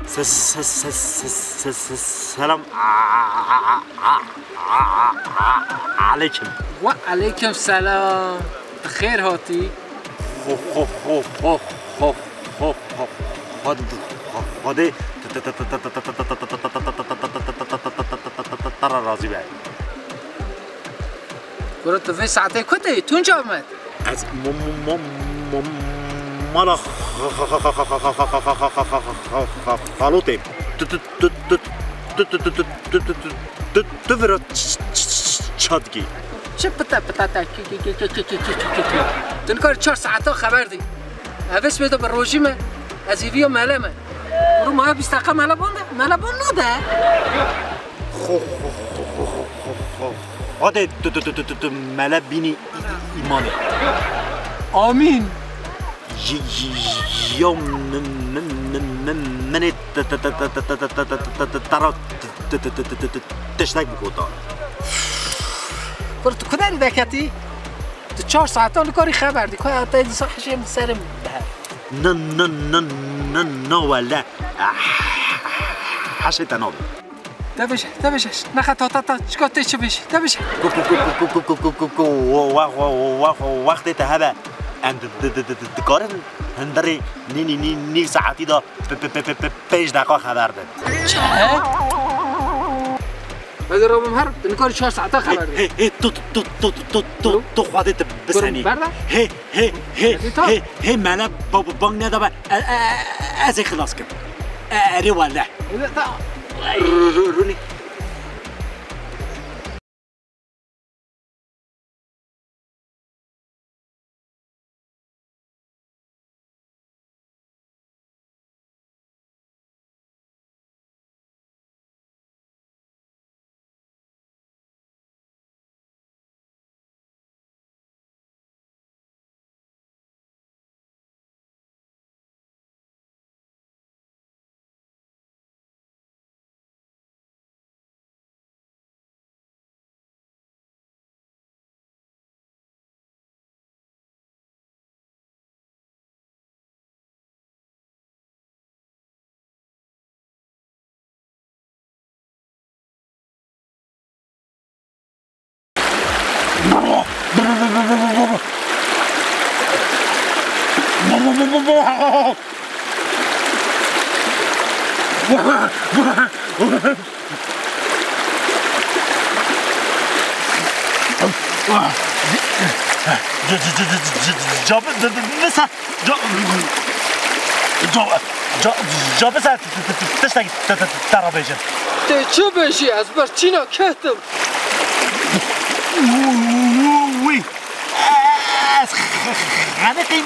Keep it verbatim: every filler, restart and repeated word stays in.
Se-, se-, se-, se-, se-, se-, selam a-, a-, a-, a-, a-, a-, aleykum. We aleykum selam. Bi xêr hatî. Xo-, xo-, xo-, xo-, xo-, xo-, xo-, xo-, xo-, Xwedê te re razî be. Kuro, tu vê saetê ku tê? Tunca me? Ez mo-, mo-, mo-, mo-, mala xalo têm. Tu, tu, tu, tu, tu, tu, tu, tu, tu, tu, tu, tu, tu, tu vira ç-, ç-, ç-, çatkî. Çi pita pita te? Ki, ki, ki. Tu nikar çar saeta xeber dî. Evê sibê de bi rojî me. Ez êviya mele me. Kuro, maya bîst deqa mele ban de. Mele ban nade. Xo, xo, xo, xo, xo, xo, xo. Xwedê tu, tu, tu, tu, tu, tu mele bînî î-, î-, îmanê. Amîn. Ji, ji, ji, ya min, min, min, min, minê te, te, te, te, te, te, te, te, te, te, te, te, te, te, te, te, tiştek bigota. Kuro, tu ku derî veketî? Tu çar saetan li karî xeber dî. Ku te dîsa hişê min serim dihe. Na, na, na, na, na, wele. Ah, hişê te nabe. Te bêje, te bêje. Nexe ta, ta, ta. Çika tê çi bêje? Te bêje. Ku, ku, ku, wa, wa, wa, wa, wa, wextê te hebe. Em di, di, di, di, di, dikarin hundirê nî, nî, nî, nîv saetî de pe, pe, pe, pe, pe, pênc deqa xeber din. Çi? Ez ê rabim her, tu nikarî çar saeta xeber bidî. Hê, hê, hê, tu, tu, tu, tu, tu, tu, Kuro? Tu Xwedê tu bisenî. Kuro, berda? Hê, hê, hê, Hadi, tamam. Hê, hê, mele ba-, ba-, bang nedabe. E, e, e, ez ê xilas kim. E, erê wele. Evet, tamam. Ru-, ru-, rûnî. Ca, ca, ca, ca, ca, ca, ca, ca, ca, ca, tiştek te, te, te, te re bêjin. Tê çi bêjî? Ez ber çîna kehtim. Wî. Ez xeniqîm.